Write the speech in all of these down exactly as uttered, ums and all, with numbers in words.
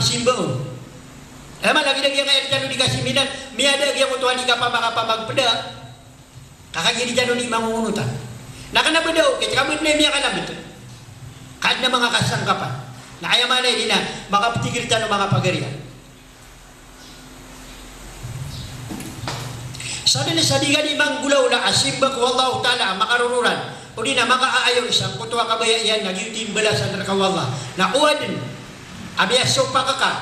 simba on. Aya maana lagid a giyangkaya di tano di kasimbilan, miyada giyangkoto a di kapamagapamagpda. Ka kagiya di tano di mangongonotan. Na kna ba daw, kit ka ba dn miyakalabt. Ka adn a manga kasangkapan. Na aya maana ini na makaptigr tano manga pagari. Sa dn sa di ka di manggolawla a simba ko Allahu Ta'ala a makarororan, odi na makaaayon sangkoto a kabaya iyan na giyoto i mbalasan rka o Allah. Na o adn a miyasopak ka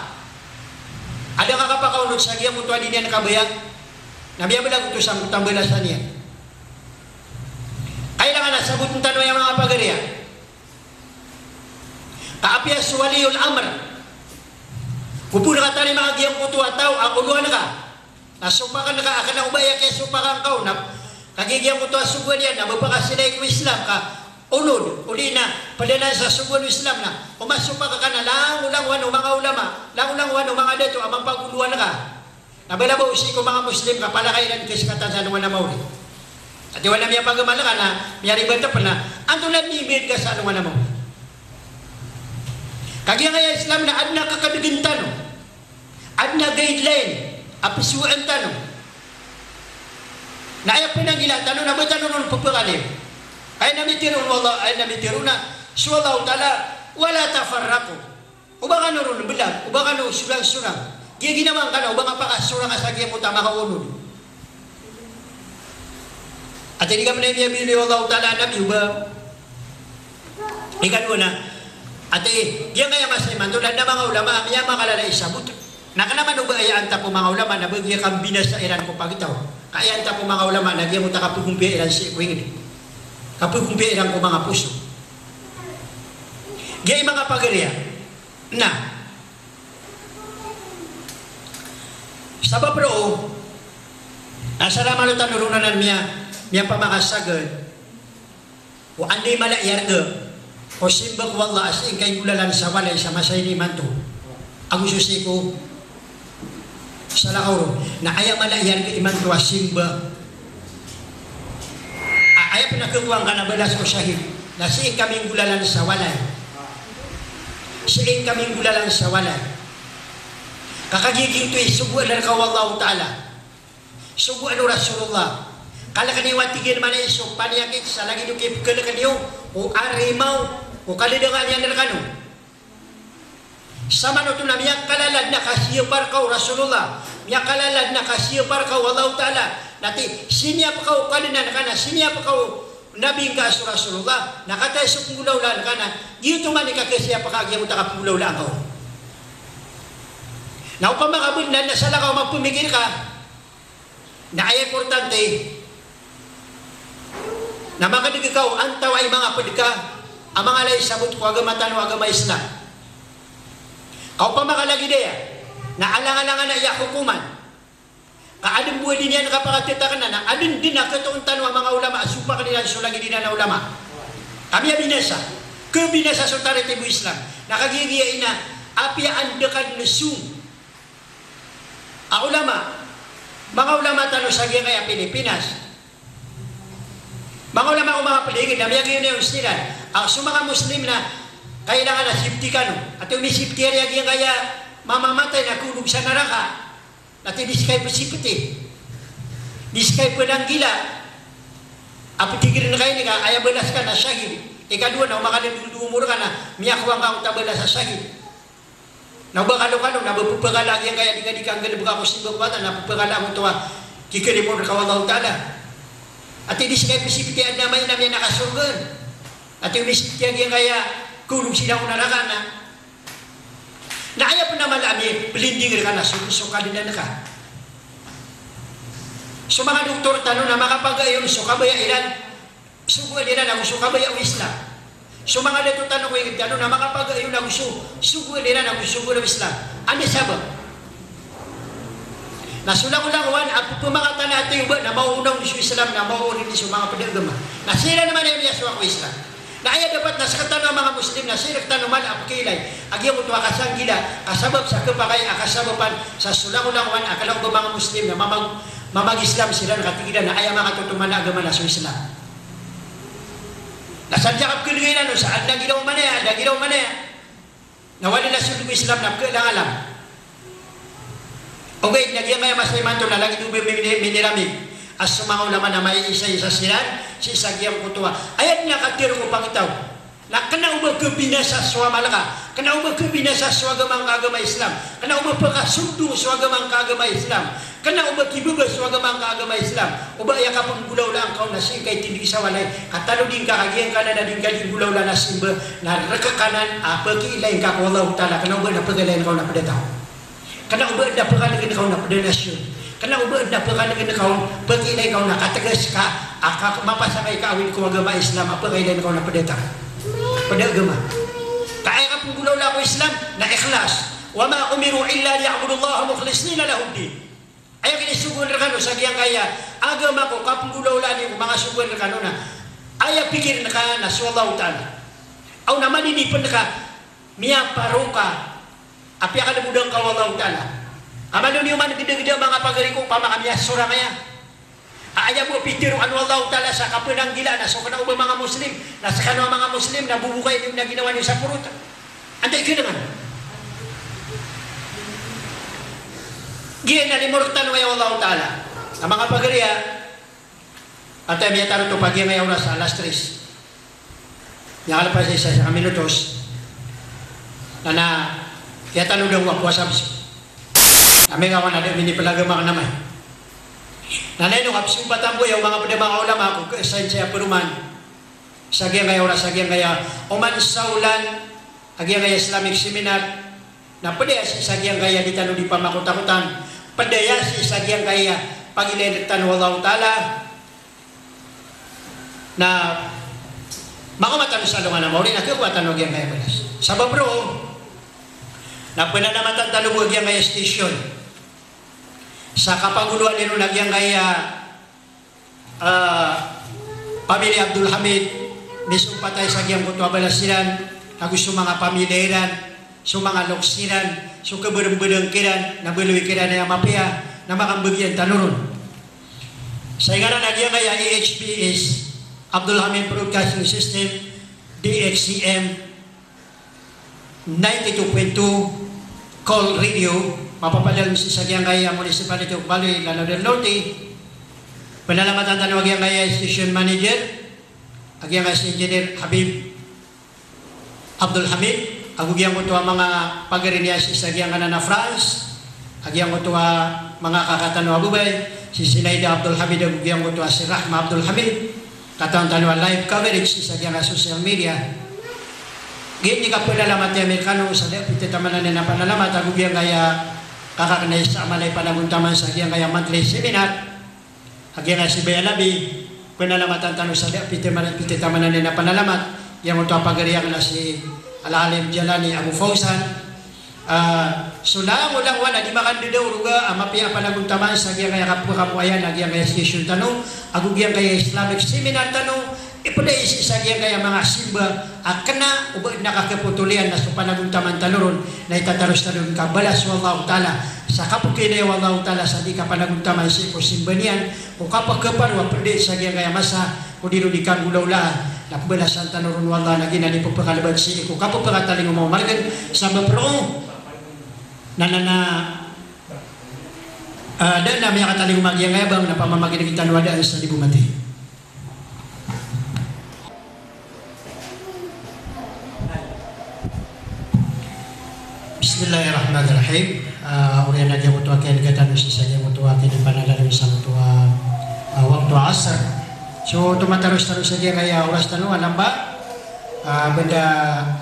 a da ka kapakaonot sa giyangkoto a di niyan kabaya, na miyablag oto sangkoto a mbalasan iyan. Kailangan a sabotn tano aya manga pagari. Ka apiya so waliyul amr, ko pn katarima a giyangkoto a taw a olowan ka, na sopakn ka a kna o ba aya kiyasopakan ka on na kagiya giyangkoto a sogoan iyan na ba pakasilay ko Islam ka onod, odi na pd anan sa sogoan o Islam na o masopak ka na langolangowan o manga ulama, langolangowan o manga dato a mapagolowan ka. Na bala ba o sii ko manga Muslim ka palakayn iran keskatan sa alongan a maori. Ati wan a miyapagamal ka na miyaribat pn na antonaa i mibid ka sa alongan a maori. Kagiya giyangkaya Islam na adn a kakadgn tano, adn a guideline a psoon tano. Na aya pnanggila tano na ba tano ron pphakalin. Aya na mitharo o Allah, aya na mitharo na so Allahu Ta'ala, wala tafarraqu. O ba kano ron blag, o ba kano sorangsorang. Giya ginawa ngka na o ba nga pakasorang ka sa giyangkoto a makaonod. Ati di ka pn a miyabili o Allahu Ta'ala a Nabi o ba. Ikadowa na, ati giyangkaya masa imanto na adn a manga ulama a miyamakalala i sabot. Na kna man o ba aya antap o manga ulama na ba giya kambinasa iran ko pagtaw. Ka aya antap o manga ulama na giyangkoto a kapgompiya iran sii ko ingd. Kapgompiya iran ko manga poso. Giya i manga pagari. Na sabap roo na sa da malo tano ron anan miya, miyapamakasagad o anda i mala i arga o simba ko Allah a sii ngka inggolalan sa walay sa masa ini imanto. Ago so sii ko salakaw ron. Na aya mala i arga imanto a simba a aya pn a khakowa ngka na balas o shahid na sii ngka minggolalan sa walay. Sii ngka minggolalan sa walay. Ka kagiya giyoto i sogoan rka o Allahu Ta'ala. Sogoan o Rasulullah. Kalkn iyo a tig iyan manaya so paniyakit sa lagid o kipkalkn iyo o arimaw o kadadangan iyan rkano. Samanoto na miyakalala dn a kasiyapa rka o Rasulullah, miyakalala dn a kasiyapa rka o Allahu Ta'ala, na ati siniyapa ka o Kadnan ka na, siniyapa ka o Nabi ngka a so Rasulullah, na kataya so pnggolawlaan ka na, giyoto man i kakasiyapa ka a giyangkoto a kapnggolawlaan ka on. Na opama ka bnar na salakaw a mapmikir ka, na aya importante na makadg ka o antawaa i manga pd ka a manga ala i sabot ko agama tano a agama Islam. Ka opama ka lagid aya na alangalangan a aya hokoman ka adn bo a di niyan kapakatatakna, na adn dn a khatoon tano a manga ulama a sopakn iran so lagid iran a ulama. Ka miyabinasa, khabinasa so taratib o Islam. Na kagiya giya ina apiya anda ka dn so a ulama, manga ulama tano sa giyangkaya Pilipinas. Manga ulama ko manga pd a ingd na miyagiya niyan siran a so manga Muslim na kailangan a safety kano. Ati o misafety iyan a giyangkaya mamamatay na kolog sa naraka. Ati di ska i psafety. Di ska i pnanggila a ptigr ngka ini ka aya balas ka na shahid. Ikadowa na o makadadoldo o omor ka na miyakowa ngka angkoto a balas a shahid. Na o ba kalokalo na ba pphakala a giyangkaya di ka di kanggalbka ko simba ko Allah na pphakala angkoto a kikalimoon rka o Allahu Ta'ala. Ati di ska i psafety a adn a maina a miyakasorga. Ati o misafety a giyangkaya kolog sii ko naraka na. Na aya pn a mala a miyablinding rka na so, so Kadnan ka. So manga doktor tano na makapagayon so kabaya iran. Sogoan iran ago so kabaya o Islam. So manga dato tano ko ingd tano na makapagayon ago so sogoan iran ago so sogoan o Islam. Anda sabap? Na so langolangowan a pphamakanatan a tiyoba na maoona on so Islam na maoona on so manga pd a agama. Na siran man aya miyasowa ko Islam. Na aya dapat na sktano a manga Muslim na sii rktano man a pkhailay a giyangkoto a kasanggila, kasabap sa khapakay a kasabapan sa so langolangowan a kna o ba manga Muslim na mamag-, mamag-Islam siran ka tig iran a aya makatotoman a agama na so Islam. Na sa diyaka pkhailay iran on sa adn a giraw manaya, adn a giraw manaya. Na walay na sold ko Islam na pkhalang alam. Ogaid na giyangkaya masa imanto na lagid o ba mini-, miniramig a so manga ulama na maiisaisa siran sii sa giyangkoto a aya dn a katharo ko pagtaw. Na kna o ba khabinasa so amal ka, kna o ba khabinasa so agama ngka a agama Islam, kna o ba phakasondong so agama ngka a agama Islam, kna o ba khibaba so agama ngka a agama Islam. O ba aya kapnggolawlaan ka on na sii ngka itindg sa walay, ka talodi ngka ka giyangkanan a di ngka di nggolawlaan a simba, na rk ka nan a pkiilay ngka ko Allahu Ta'ala, kna o ba na pkiilay ngka on a pd a taw. Kna o ba na pkalgn ka on a pd a nasyon. Kna o ba na pkalgn ka on, pkiilay ka on a katgas ka, a ka mapasakay ka a awid ko agama Islam, a pkiilay ka on a pd a taw. Pd a agama. Ka aya kapnggolawlaan ko Islam na ikhlas. Wa ma umiru illa liya'budullaha mukhlisina lahud-din. Aya kinisogoan rkano sa giyangkaya agama ko kapnggolawlaan iyo ko manga sogoan rkano na aya pikirn ka na so Allahu Ta'ala. Aw na madidipnd ka miyaparo ka a piyakalbodn ka o Allahu Ta'ala. Ka malo niyo man gdagda manga pagari ko opama ka miyasorang aya. A aya bo a pitharoon o Allahu Ta'ala sa kapananggila na so kna o ba manga Muslim, na skano a manga Muslim na bobokay niyo na ginawa niyo sa porot. Antaa i kna man. Giyanan i mortano aya o Allahu Ta'ala. A manga pagari a, antaa i miyataro to pagiyangkaya oras a alas tres. Miyakalpas isa sa minutos. Na, na, aya tano dn a powasa bs. Na miyawa na da miniplagama kna mai. Na, na ino kapsompatan bo aya o manga pd a manga ulama ko khasayin saya paroman. Sa giyangkaya oras, sa giyangkaya oman sa olan, a giyangkaya Islamic seminar. Na pd aya sii sa giyangkaya di tano di pamakotakotan, pd aya sii sa giyangkaya pagilayn rktano o Allahu Ta'ala. Na makaoma tano sa alongan a maori na khakowa tano giyangkaya balas. Sabap roo na pnalamatan tano bo giyangkaya station sa kapagoloan iron a giyangkaya Ah, pamilya Abdul Hamid, misompatay sa giyangkoto a balas iran, ago so manga pamilya iran, so manga loks iran, so kabarmbadang kiran, na baloy kiran aya mapiya, na makambgiyan tano ron. Sa ingaran a giyangkaya A H B S, Abdul Hamid Broadcasting System, D X C M, ninety-two point two Call Radio, mapapadalm sii sa giyangkaya Municipality of Baloy, Lanao del Norte. Pnalamatan tano a giyangkaya station manager, a giyangkaya si Engineer Habib Abdul Hamid, ago giyangkoto a manga pagari niyan sii sa giyangkanan a France, a giyangkoto a manga kaka tano a babay, si Zinaida Abdul Hamid, ago giyangkoto a si Rahma Abdul Hamid, katawan tano a live coverage sii sa giyangkaya social media. Giya i kapnalamat iyan rkano sa da a pitataman anan a panalamat, ago giyangkaya kakakna isa a mala i panagontaman sa giyangkaya monthly seminar, a giyangkaya si Bay Alabi, pnalamatan tano sa da a pitama-, pitataman anan a panalamat, giyangkoto a pagari akn a si Al-Alim Jalani Abu Fawzan, Ah, so langolangowan a di makandadaw roo a mapiya a panagontaman sa giyangkaya kapkamoayan a giyangkaya station tano, ago giyangkaya Islamic seminar tano, ipd aya sii sa giyangkaya manga simba a kna o ba dn a kakapotol iyan na so panagontaman tano ron na itataros tano dn ka balas o Allahu Ta'ala sa kapkailay o Allahu Ta'ala sa di kapanagontaman sii ko simba niyan, o kapkaparo a pd sa giyangkaya masa, o di ron di kanggolawlaa, na pmbalasan tano ron o Allah na giyanan i pphakalbad sii ko kapphakatalingoma o margn, sabap roo na, na, na, ah, da a miyakatalingoma giyangkaya bang na pamamakinegn tano a da a isa di bo mati. Bismillahirrahmanirrahim. Ah, oriyan a giyangkoto a kiyalingga tano sii sa giyangkoto a kinipanalalim sa giyangkoto a, ah, wakto a asr. So, tomataros tano sa giyangkaya oras tano a lamba. Ah, banda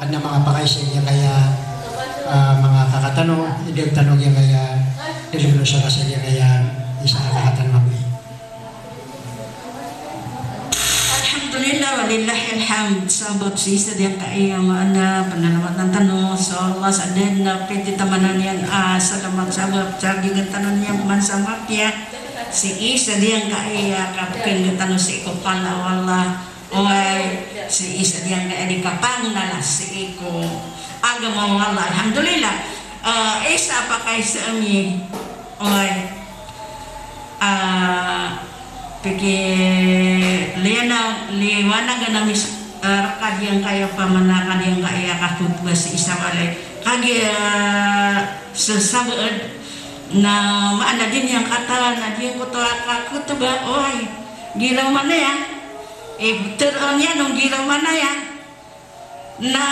adn a manga pakaisa giyangkaya, ah, manga kaka tano, ideg tano giyangkaya, dn so kasa giyangkaya isa a kaka tano a bgi. Alhamdulillah, walillahil hamd. Sabap sii sa giyangkaya maana, panalamatan tano so Allah sa dn a pititamanan iyan a salamat sabap sa giyangkaya tano niyan man sa mapiya. Sii sa giyangkaya kapkhailay tano sii ko pala o Allah. Oway, sii sa giyangkaya di kapangnala sii ko agama o Allah. Alhamdulillah. Ah, isa a pakaisa ami. Oway. Ah, piki liyana, liwanagan ami sa, ah, rka giyangkaya pamana ka giyangkaya kakhutbah sii sa walay. Kagiya, eh, sesabaad na maana di niyan katawan a giyangkoto a kakotba, oway, giraw manaya. Eh, tero niyan o giraw manaya. Na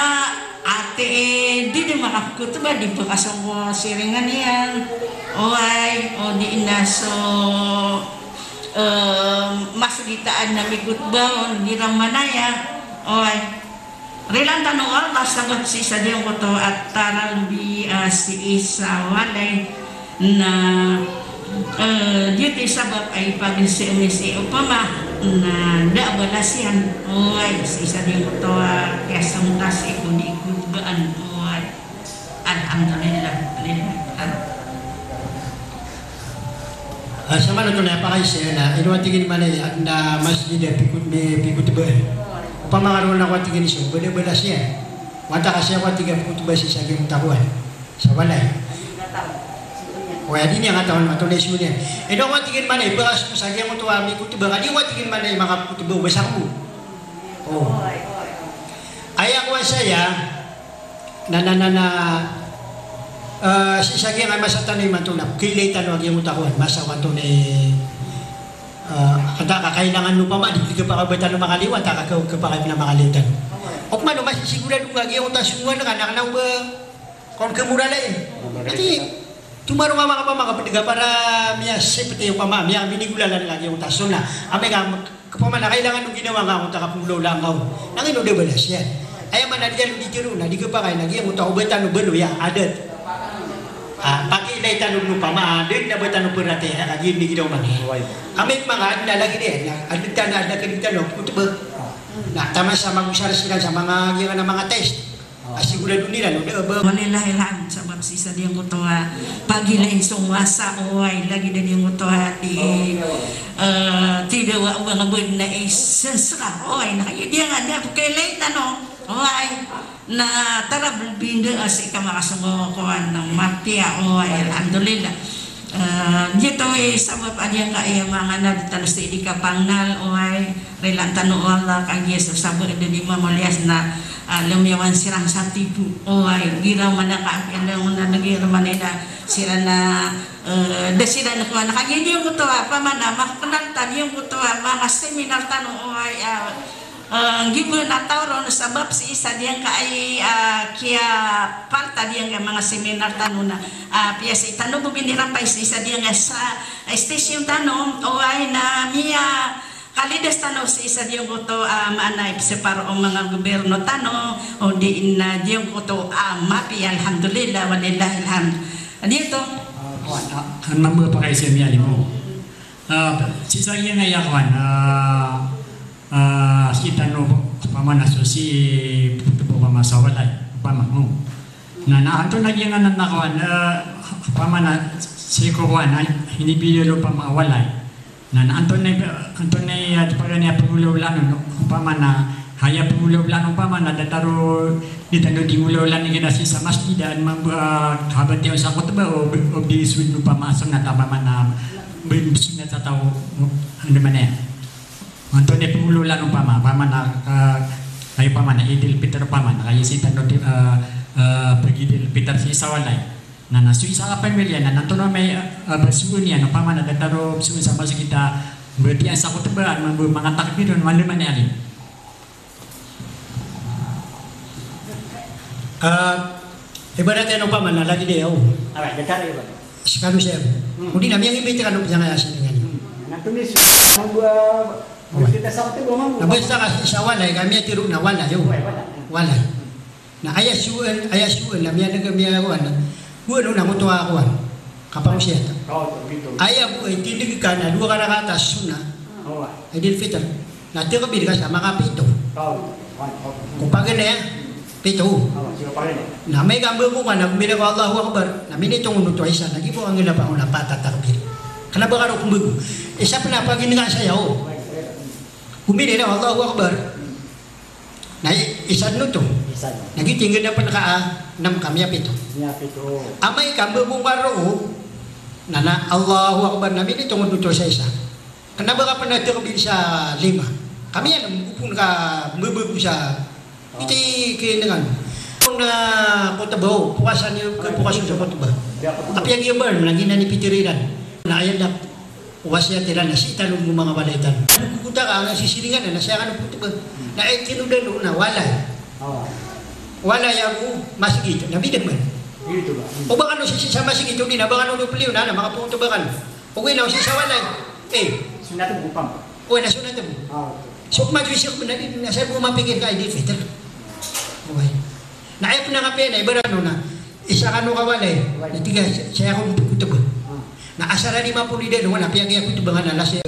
ati, eh, di di makakotba, di ba kasong ko siringan iyan. Oway, o di na so, eh, mas gitaan na mikotba on giraw manaya. Oway. Rilaan tano o Allah sabap sii sa giyangkoto a taralbi, ah, sii sa walay na, eh, giyoto i sabap a ipagisi-misi opama na da a balas iyan. Oway, sii sa giyangkoto a kiyasongtas i ko di kotbaan. Oway. Alhamdulillah. Lillah. Ah, sa maana oto na aya pakaiza na ino a tig iyan manaya na masjid a pikot, mi-, pikotba. Opama ka roo na ko a tig iyan so, ba da a balas iyan. Wata ka siya ko a tig a pikotba sii sa giyangkoto a kowan. Sa walay. Oway, di niyan katawan antonaa i so niyan. Ino ko a tig iyan manaya, ba ka so sa giyangkoto a mikotba, ka di ko a tig iyan manaya makapikotba o ba sa ko. Oh. Aya kowan saya, Na, na, na, na, eh, sii sa giyangkai a masa tano imanto na, kailay tano a giyangkoto a kowan, masa o antonaa i, eh, antaa ka kailangan o opama di, di kapakay o ba tano makaliyo, antaa ka, ka, kapakay o ba tano makaliyo tano. Opama na masisigurado ka a giyangkoto a songowan ka na kna o ba, kon kemoralay. Ati, tomarong a manga opama ka ped ka para miyasipti opama, miya, minigolalan ka a giyangkoto a sona. Amay ka, Opama na kailangan o ginawa ngka angkoto a kapengolawlaan ka on. Na ino da a balas iyan. Aya maana niyan o di tero na di kapakay na giyangkoto a oba tano baloy a adat. Ah, pakiilay tano opama, ah, da dn a ba tano paratiyaya ka giya di ginawa man. Amay ka manga adn a lagid iyan, na adn tano, adn a khalig tano, khotbah. Na taman sa magosar siran sa manga, giyanan a manga test. A sigurado iran o da a ba. Walillahil hamd, sabap sii sa giyangkoto a pagilay so masa, oway, lagid a giyangkoto a di, eh, tidawa o manga badn a isensera, oway, na kagiya di nga da a pkailay tano, oway, na tarabl binda a sii ka makasong ko kowan a mapiya, oway, alhamdulillah. Eh, giyoto i sabap a giyangkai a manga na di tano sii di kapangnal, oway, Rilaan tano o Allah, kagiya so sabaad a di mamoliyas na, ah, lomiyawan siran sa tibo. Oway, giraw man a kaapiya langon a lagid iran man a siran na, eh, da siran kowan. Kagiya giyangkoto a, opama na, makaknal tano giyangkoto a manga seminar tano, oway, ah, eh, giyoto na taw ron sabap sii sa giyangkai, ah, kiyaparta giyangkai a manga seminar tano na, ah, piya sii tano bo binirapay sii sa giyangkai sa, eh, station tano, oway, na miya Kalidas tano sii sa giyangkoto a maana i pseparo o manga gobyerno tano, o di na giyangkoto a mapiya, alhamdulillah, walillahil hamd. Giyoto. Ah, kowan, ah, an mambo a pakaiza miyalim o. Ah, sii sa giyangkaya kowan, ah, ah, sii tano, opama na so sii, opama sa walay, opama, o. Na, na antonaa giyanan a kowan, eh, opama na sii ko kowan, ah, inibiyalo opama a walay. Na, na antonaa i, antonaa i, ah, paganay a pengolawlaan on, opama na, aya pengolawlaan on opama na datar o di tano di ngolawlaan igira sii sa masjid, ah, mambo, ah, kabatiya on sa khotbah, o, o di sunnat opama, sunnat opama na, ben sunnat sa taw, o, andamanaya. Antonaa i pengolawlaan on opama, opama na, ah, aya opama na Idil Fitr opama na, aya sii tano di, ah, ah, pag-Idil Fitr sii sa walay. Na, na so isa ka pamilya na, na antonaa i, ah, ah, basoon iyan, opama na datar o basoon sa masgit a, batiya sa khotbah, mambo manga takbir on, mala man iyan. Ah, ibarat iyan opama na lagid iyan, o. Alright, datar iyan. Sekano siya. Hmm. Odi na miyangimbit kano piyangaya sii niyan. Hmm. Na tumis, mambo, ah, oway, basta sa khotbah, mambo. Na basta ka sii sa walay, ka miyatero na walay, o. Oway, walay. Walay. Na aya soon, aya soon, na miyaneg a miyakowan, kowan on na ngoto a kowan. Kapangosiyat. O, gioto. Aya bo, eh, tindeg ka na dowa ka rakaat a sunnah. Oway. Idil Fitr. Na takbir ka sa makapito. O, oway, o. Ko paganay a pito. O, sii ko paganay. Na amay ka mbago ka na gomira ko Allahu Akbar. Na minitong on oto a isa. Na gibo ka nggolapan on a pat a takbir. Kna ba ka roo ko mbago. Isa pn a paganay ka saya, o. Oway, oway. Gomira ko Allahu Akbar. Na i-, isa dn oto. Isa dn. Na giyoto i nggolapan ka a, nam ka miyapito. Miyapito. Amay ka mbago ka roo, na, na Allahu Akbar, na minitong on oto sa isa. Kna ba ka pn a takbir sa lima. Ka miyanam, go pn ka mbabago sa, iti kinengan. Na khutbah, o, pukasan iyo, khapukasan sa khutbah. Apiya giya ba, lagid anan i pitero iran. Na aya da wasiyat iran na sii tano bo manga walay tano. Kota ka, na sisiringan na, na sii kano khutbah. Na aya tinodan on na walay. Walay ago masgit, na bida man. O ba kano sii sa masgit, o di na ba kano di peliyo na, na makapakhutbah kano. Ogaid na o sii sa walay. Eh. Sunnat bo pam. Ogaid na sunnat bo. Ah, okay. So, magi sii ko na di, na sii bo mapikir ka Eid al-Fitr. Ogaid. Na aya pen a kapiya na ibarat o na isa kano ka walay. Na tig a, sii ako khutbah. Ah. Na asar a lima polo i dalon, na apiya giya khutbah nga na alas,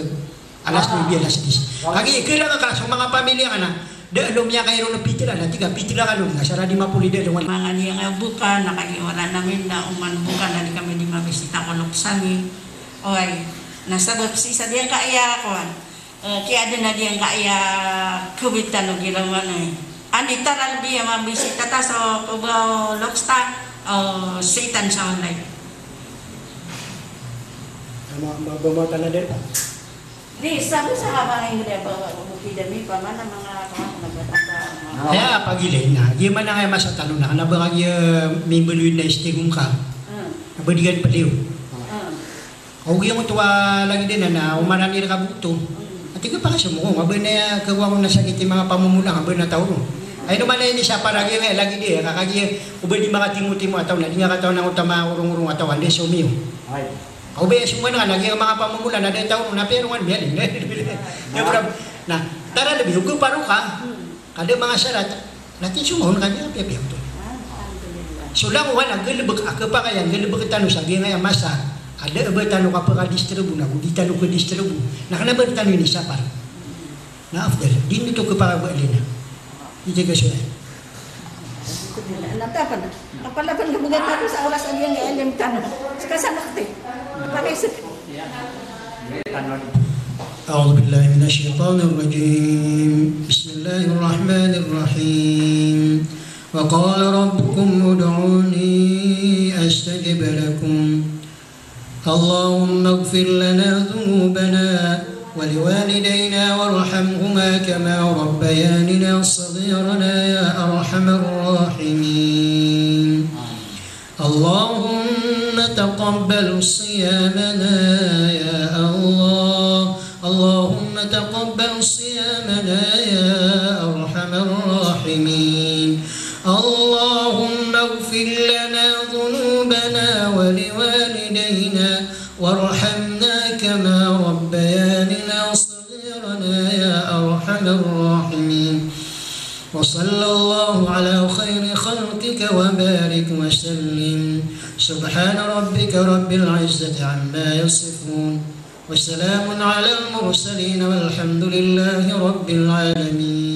alas nuwebe, alas diyes. Kagiya kailangan ka so manga pamilya nga na da a lomiyakay ron a pitera, na tig a pitera kano, na asar a lima polo i dalon. Manga niyan a boka, na kagiya wala namin na oman boka, na di kami di mabisita ko loks ami. Oway, na sabap sii sa giyangkaya kowan. Eh, kiyaden a giyangkaya covid tano girawan, eh. Anda i taral di a mabisita ta so kobor o loks ta, o sii tano sa walay. Ama, ma, ba, ma, tana den. Di, sabi sa kabangay nila ba, ba, ba, kidami pa man ang mga, mga, mga bata pa, mga. Aya, pagilay na. Di man ang aya masa tano na, na ba kagiya, eh, mimbaloy na istigum ka. Hmm. Na ba di ka paliw. Hmm. Ogaid giyoto a lagid iyan na oman iran ka bokto. Ati ka pakasomong, nga ba na khakowa on na sakit i manga pamomola, nga ba na taw ron. Ay, no man na inisapar a giya, lagid iyan, ka kagiya, o ba di makatimotimo a taw na, di nga katawan angkoto a manga orong-orong a taw, anda i somiyo. Ay. O ba iya somiyo na, lagid iyan manga pamomola, na da i taw ron, na pero nga, miyalin. Na, na, tara lebi, ogo paro ka. Ka da manga sarat, na tisomo on ka di apiya-piya oto. Alhamdulillah. So langowan a galebek a kepakay a galebek tano sa giyangkaya masa, a da a ba tano kapakadistribu na go di tano kadistribu. Na kena a ba tano inisapar. Na afdal, di nito kepakay a ba lina. Di tiga so na. Na tapan. Kapalaban ka bugay tano sa oras a giyangkaya alim tano. Seka sa nakti. Kapakay sa أعوذ بالله من الشيطان الرجيم. بسم الله الرحمن الرحيم. وقال ربكم ادعوني أستجب لكم. اللهم اغفر لنا ذنوبنا ولوالدينا وارحمهما كما ربياننا صغيرا يا أرحم الراحمين. اللهم تقبل صيامنا يا الله. اللهم تقبل صيامنا يا أرحم الراحمين. اللهم اغفر لنا ذنوبنا ولوالدينا وارحمنا كما ربياننا صغيرا يا أرحم الراحمين. وصلى الله على خير خلقك وبارك وسلم. سبحان ربك رب العزة عما يصفون. وسلام على المرسلين والحمد لله رب العالمين.